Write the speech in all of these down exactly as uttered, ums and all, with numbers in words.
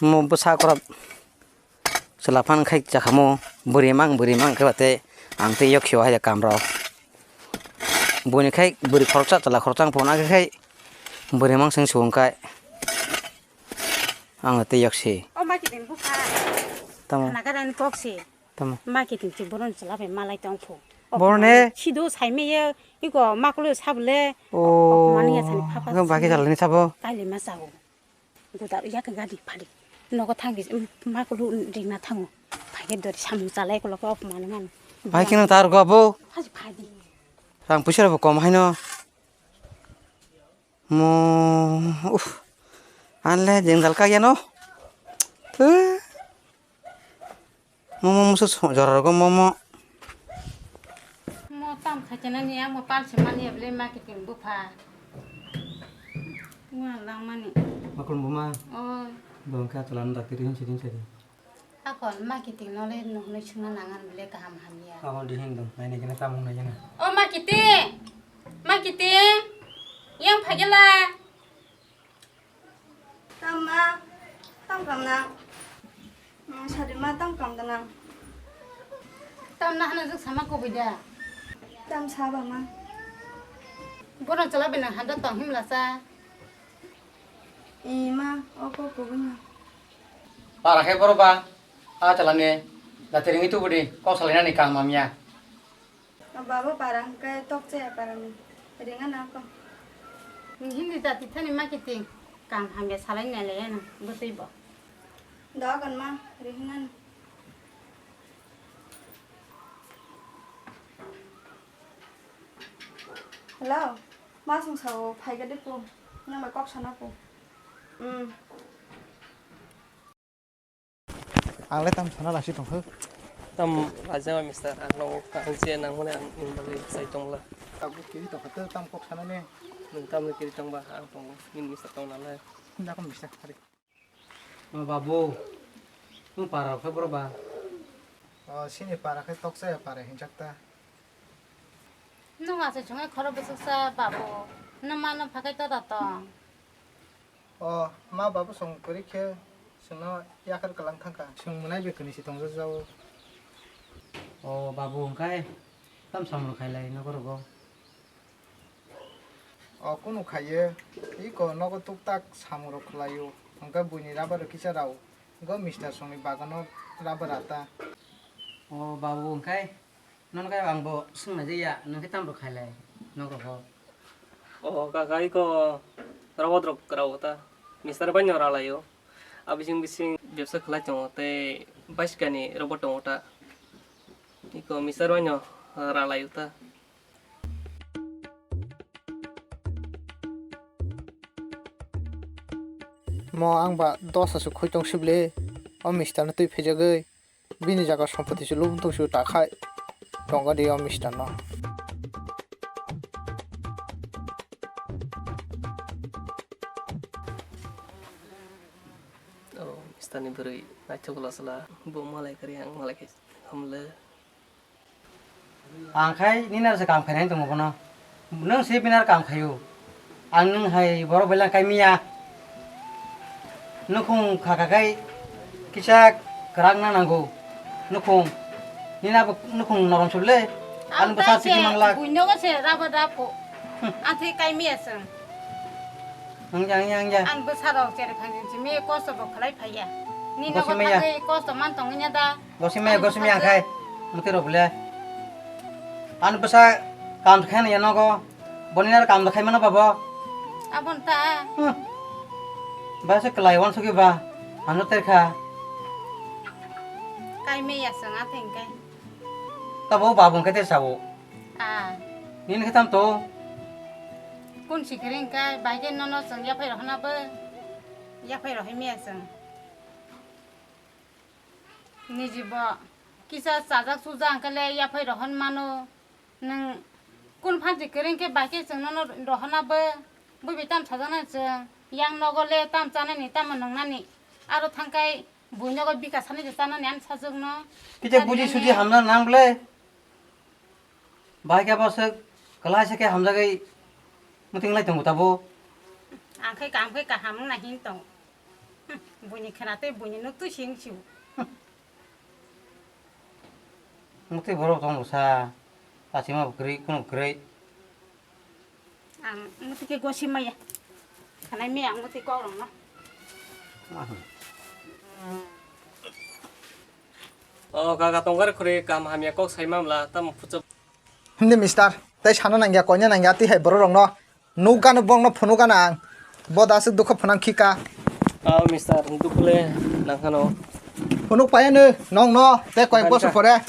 Mo bwsa korok chwla phan khai chakha mo bwrwi mang bwrwi mang khe bate ang tei yok khiwa hai kam rok. Boni khai bwrwi khoroksa chwla khoroksa ang phone khe khai bwrwi mang seng suwung kai ang tei yok si. O ma kiting bupha. Tamo. Khana gadani kok si. Tamo. Ma kiting si boron chwla bai malai tong phu. Borne. Sido sai me ye iko maklo sabule. O. Mani ya sani papa. Baki jalani sabo. Kaile ma sao. Guda ya ke gadi phadi. Nogo thangki, um, ma kulu ringna thango. Phai ke dori samung chalai kolo ko mano mano. Phai kino tar go abo. Haji phadi. Rang puisa bo kom haino. Mo, uf. Anle jeng dal ka yano. Eh. Momo musu so-, jora rogo momo. Mo tam khaichanani amo palse mani able ma kiting bupha. Ngwa langmani. Makul buma. Oi. Dongkha tolan daktiri hin sidin sadi. Akol ma kiting nole nuhnui sungna nangan bile kaham hamya. Amo dihing dong, naini kena tamung naikena. O ma kiting. Ma kiting. Yang phagela. Tamma, tam kam nang. Hmm, sadi ma tam kam da nang. Tam na hana jok sama kubui da. Tam sa ba ma. Bono chala bina handa tong him lasa. I ma, oko kubui ma. Para khe boro ba, a chala ne, da tering itu budi, kok salai nani kang mamya. Babo para hwnkhe tokchaya parani ringana ko. Hindi jati thani ma kiting kam hamya salai nai laiya na bwtwi bo. Dogan ma rihinani. Hello, ma song sao phaiga de ko. Nang bai kok sana ko. Hmm. Ang le tam sana lasi tongkha. Tam laijama mister, ang no ang je nang hone ang ni bagwi sai tongla. Tabuk kiri tongkha, tam kok sana ne. Nwng tam ni kiri tongba, ang tongo, ni mister tong nalai. Nda ko mister hari. O babu, nwng para khe boro ba? O, sini para khe toksa ya para hinjak ta. Nwng asai chungai khoro bwswksa babu, nwng mano phakai tota tong. O, ma babu song kwrwi khe chwngno yakar kwlang thangkha. Chwng mwnai bai kwnwi se tongjak jao. O, babu, hwnkhe tam samung khailai nokorogo? O, kunu khaiyo, iko nogo tuktak samungrok khlaio, hwnkhe buini rubber kisa rao, hwnkhe mister songni bagano rubber ata. O, babu, hwnkhe? Nono khe ang bo swngnaijak ya, nwng khe tamo khailai nok rogo? O kaka, iko robot rok kwrao ta, mister bai no ralaio. A bising bising bebsa khlai tongo tei baiskani robot tongo ta. Iko mister bai no ralaio ta. Mo ang ba dos aswk khoi tong sibli, o mister no twi phejagwi. Bini jaga sompoti se lubung tong se ta khai tongo de o mister no. O mister ni bwrwi naithok la sala, bo malai kari ang malai khe hamle. Ang khai nini aro se kam khainai tongmo bono. Nwng se bini aro kam khaio. Ang nwng hai borok belai kai miya. Nukhung kha kha khai kisa kwrak na nango. Nukhung. Nini abo nukhung norom se bwle. Ang bwsa ta se chikimang lak. Buino go se rabo da po. Hmm. Ang thwi kai miya chwng. Ang ja, ang ja, ang ja. Ang bwsa rok cheri phang jin simi kosto bo khlai phaiya. Nini nogo thangwi kosto man tongwi ya da. Gosi maya, gosi maya khai. Muti rok le. Ani bwsa kam khe ya nogo. Boni nar kam khai mano babo. Abon ta. Hmm. Ba se klai wan suki ba. Ano ter kha. Kai me ya sanga theng kai. Tabo babung khe te sabo. Ah. Nin khe tam to. Kun sikring kai bai ke nono song ya phai rohna bo. Ya phai rohai me ya song. Niji bo kisa chajak sujak hwnkhe le yaphai rohon mano. Nwng kun phansi kwrwi khe bai khe chwng nono rohona bo. Bui bai tam sajaknai chwng. Yang nogo le tam chanani tamo nwngnani. Aro thangkai bui nogo bika sanai se chanani ani sajwkno. Kisa buji suji hamna nang ble. Bai khe bo swk kwlai se khe hamjagwi muting lai tongo tabo. Ang khe kam khe kaham wngna hin tongo. Buini khna tei buini nuk twi sing siu. Mukti borok tong sa. Pachima bwkrwi, kunu bwkrwi. Ang mukti khe gosi maya. Khanai me ang mukti kok rong no. O kaka tongkar khuri kam hamya kok sai mamla tam phuchuk. Hindi mister, tei sana nangya, koina nangya, tihai borok rok no. Nukgano bongno phunukgano ang. Bo da aswk dukha phunang khika. Aw, mister, dukhle nangkhano. Phunuk payano nongno tei koyek bosor pore.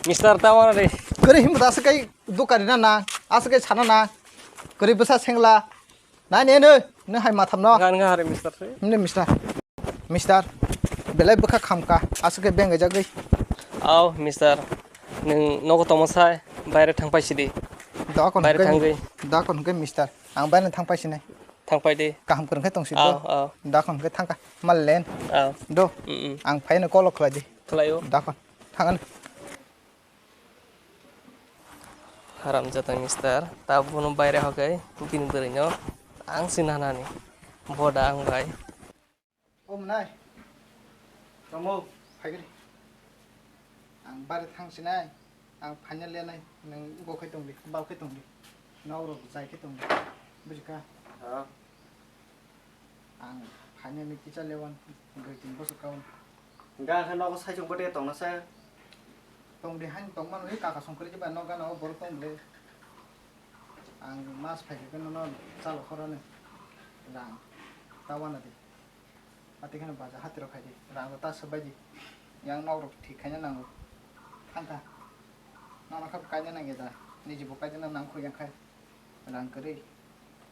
Mister, ta wana de. Kwrwi himbo da aswk kai dukha rina nang, aswk kai sana nang. Kwrwi bwsa sengla. Nai ne no, no hai matham no. Ngan nga hari mister se. Himne mister. Mister, belai bwkha khamka, aswk khe beng gaijagwi. Aw, mister, nwng nogo tongma sai, baire thang pai sidi. Da kon Baire hwnkhe, thangwi. Da kon hwnkhe mister, ang baire thang pai sinai. Thang pai di. Kaham kwrwng khe tong sidi. Aw, aw. Da kon hwnkhe thangka, mal len. Aw. Do. Mm, mm. Ang phaino call khlai di. Khlaio. Da kon, thangan. Haramjada mister, ta bono baire hokhe, bini bwrwino ang sinanani. Bo da ang bai. O mwnai. Tamo. Phaigri. Ang bare thang sinai. Ang phaina lenai. Nwng bo khai tongdi, bal khai tongdi. Nau rok jai khai tongdi. Bujikha? Ha. Ang phaina ni kisa lewan. Dui tin bosor kaun. Ga khe nogo sai chwng bwtwi tongna se. Tongdi hain tongmani kaka songkri ba nogo gana o borok tong bwle. Ang mas phai khe nono chalo khorani. Rang. Tawana di. Ati kheno baja hati rok khai di. Rang ta sabai di. Yang nok rok thik khaina nango. Thangka. Nono kha kaina nangya da. Niji bo kaina nang khu yang khai. Rang kwrwi.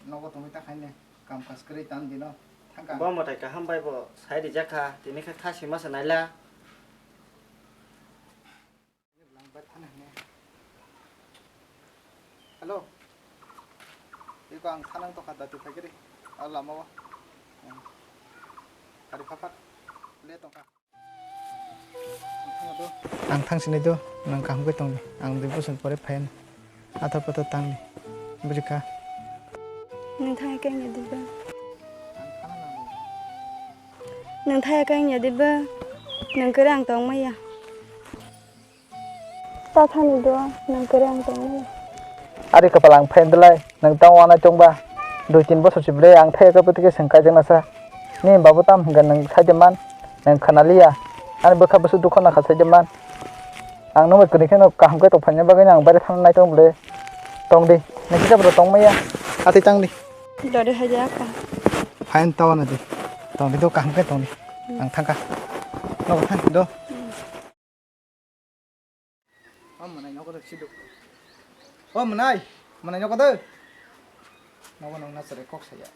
Nogo tongwi ta khaine. Kam kaj kwrwi tan dino. Thangka. Bo mwtai kaham bai bo sai rijak kha. Tini khe kha sima se naila. Hello. Iko ang thanang tongkha dati phaikri. A lama o. Hari phaphat. Le tongkha. Ang thang sinai do, nang kaham khe tongdi. Ang dui bosor pore phayan. Atha patha tangdi. Bujikha. Nang thang khe nya diba. Nang thaya khe nya diba. Nang kere ang tong maya. Ta thani do, nang kere ang tong maya. Ari kapal ang phayan delai. Nwng tamo uanai chongba, dui tin bosor si ble ang thaiya khe bwtwi khe swng kaijaknasa. Nini babu tamo hwnkha nwng saide man, nwng khwnaliya. Ani bwkha bwswk dukha nakha saide man. Ang nungwi kwrwi kheno kaham khe tongphaini bagwino ang baire thangna nai tong bwle. Tongdi, nwng kisa bwrwi tongmaya. Atwi tangdi. Dori hai de aka. Phain tawana di. Tongdi do kaham khe tongdi. Ang thangkha. Nogo thang do. O mwnai nogo do sidu. O mwnai, mwnai nogo do. Nogo nang na sere kok saya.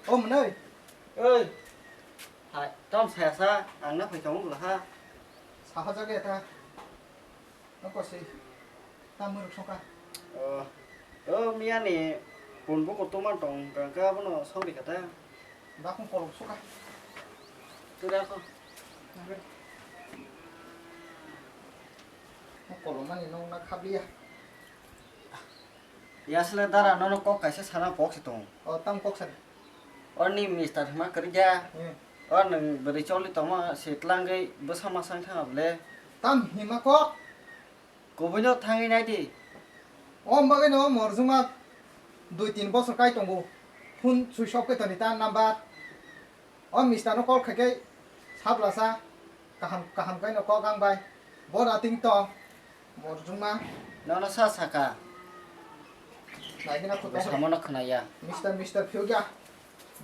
O mwnai. Oi. Hai, tom saya sa, ang na phai tong ha. Saha jaga ta. Noko si. Ta muruk soka. O, o miya ni pun buku tuman tong, kangka bono songri kata. Bakung kolok suka. Turi ako. Kolok mani nong na khabliya. Yasle dara nono kok kaisa sana kok se tong. O tam kok sana. Oni mister hima kerja. Hmm. O nang beri choli toma se tlanggai besa masang thang able. Tam hima kok. Kubuino thangwi nai di. O bagwino morjuma dui tin bosor kai tongo. Phone switch off khe toni ta number. O mister no call khaikhe sablasa kaham kaham kaino kok ang bai. Bo rating tong. Morjuma. Nono sa saka. Naigina khuto. Samono khwnaya. Mister mister phiyo gya.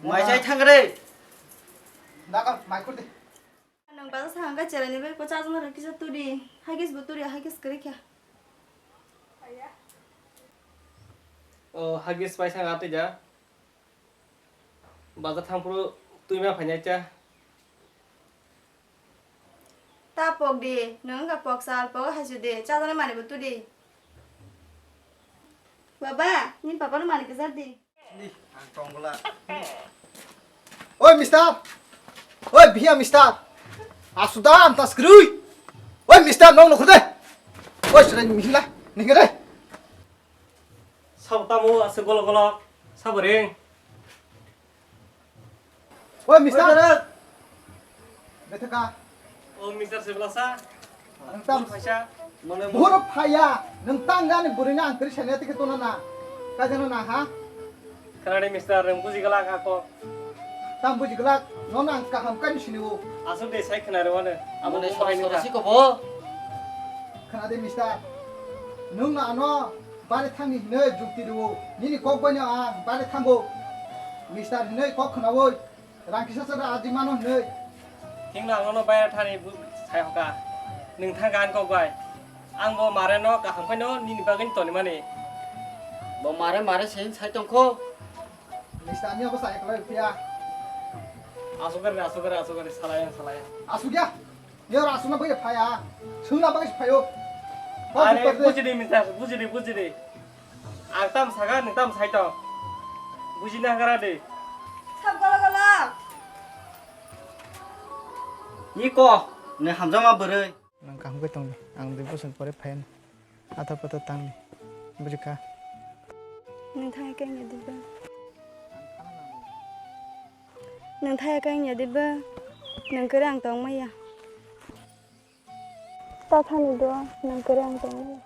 Mai chai thangre. Daga mai khur de. Nang bazar sa hangka cherai ni bai ko cha jong na kisa turi. Hagis bo turi hagis kare kya. O hagis paisa nga twi ja. Bazar thangphuru twi ma phainai cha. Ta pok di, nang ka pok sal pok hasu di. Cha jong na mani bo turi. Baba, ni papa no mani kisa di. Ni, ang tong bwla. Oi, mister! Oi, biya, mister! Asuda, ang tas krui! Oi, mister, nong nukhur de! Oi, srai, mihila, ningre! Sabo tamo, ase golo golo, sabo ring. Oi, mister. Oi, Bharat. Bethaka. O, mister Siblasa. Ang tam. Buru phaisa. Mane buhur phaya. Nang tang gani burina ang kri sanya tike tona na. Kajana na ha? Khwnadi, mister, nwng buji glak ako. Tam buji glak. Nono ang kaham kani sini o. Aswk de sai khwnari wano. Amo mane bumo soro haini soro kha. Siko bo. Khwnadi, mister. Nwng no ano bare thangni hinwi jukti rwo. Nini kok bai no ang bare thango. Mister hinwi kok khwnawoi. Rang kisa chara aji mano hinwi. Thingno ang nono bayar thani bu-, sai hoka. Nwng thang gan kok bai. Ang bo mare no kaham khaino nini bagwi toni mani. Bo mare mare sen sai tongkho. Mister ni obo sai khlai phiya. Asugari, asugari, asugari, salaya, salaya. Asugya. Yo, asuna bai phaya. Suna bai phayo. Are, bujidi, mister, bujidi, bujidi. Ang tam saga, nwng tam saito. Bujina gara de. Sab gala gala. Iko, ne hamjama bwrwi. Nang kaham khe tongdi. Ang dui bosor pore phayan. Atha patha tangni. Bujikha. Nwng thaya khe wngya diba? Nwng thaya khe wngya diba? Nwng kwrwi ang tongmaya. Ta thani do, nwng kwrwi ang tongmaya.